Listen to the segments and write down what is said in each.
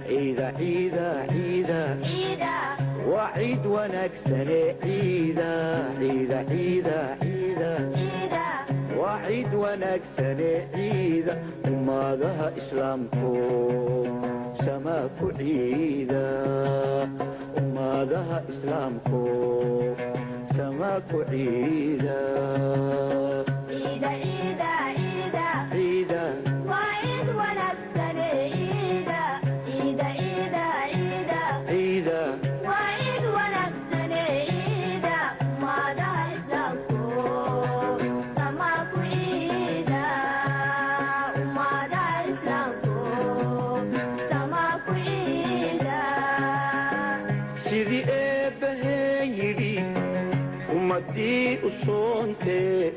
Ciida ciida ciida waa ciid wanaagsane, ciida ciida ciida ciida waa ciid wanaagsane, ciida ummadaha islaamku samaa ku ciida, ummadaha islaamku samaa ku ciida. Ciida ciida sidii eebbaheen yidhi ummaddii u soontee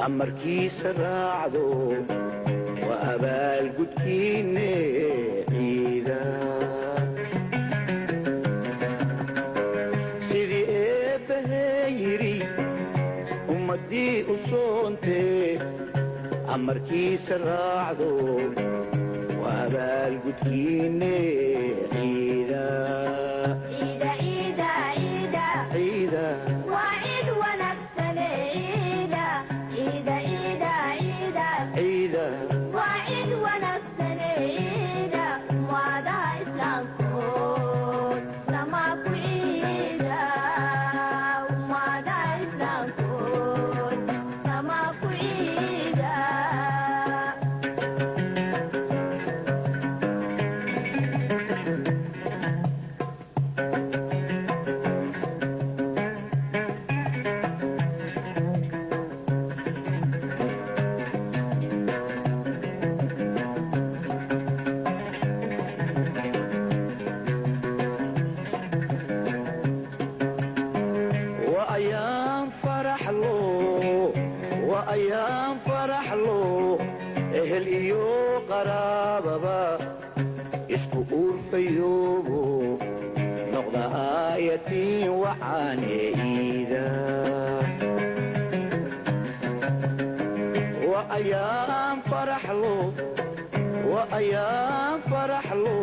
amarkiisa raacdo waa abaalgudkiinne ciida. Sidii eebbaheen yidhi ummaddii u soontee amarkiisa raacdo waa abaalgudkiinne ciida. Ciida ciida waa ayaan faraxlo, waa ayaan faraxlo, ehel iyo qaraababa isku uurfayoobo noqda aayatiin waxaane iida. Waa ayaan faraxlo, waa ayaan faraxlo,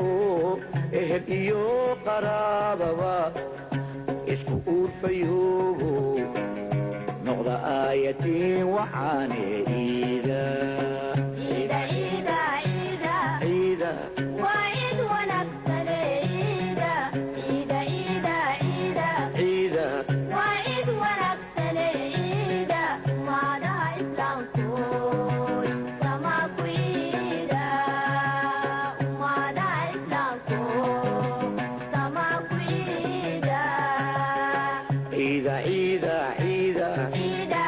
ehel iyo qaraababa isku uurfayoobo noqda aayatiin waxaane iida. Ciida ciida ciida ciida ciida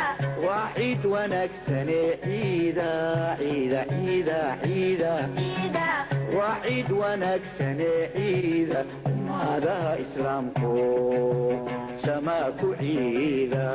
waa ciid wanaagsane, ciida ciida ciida ciida waa ciid wanaagsane, ciida ummadaha islaamku samaa ku ciida.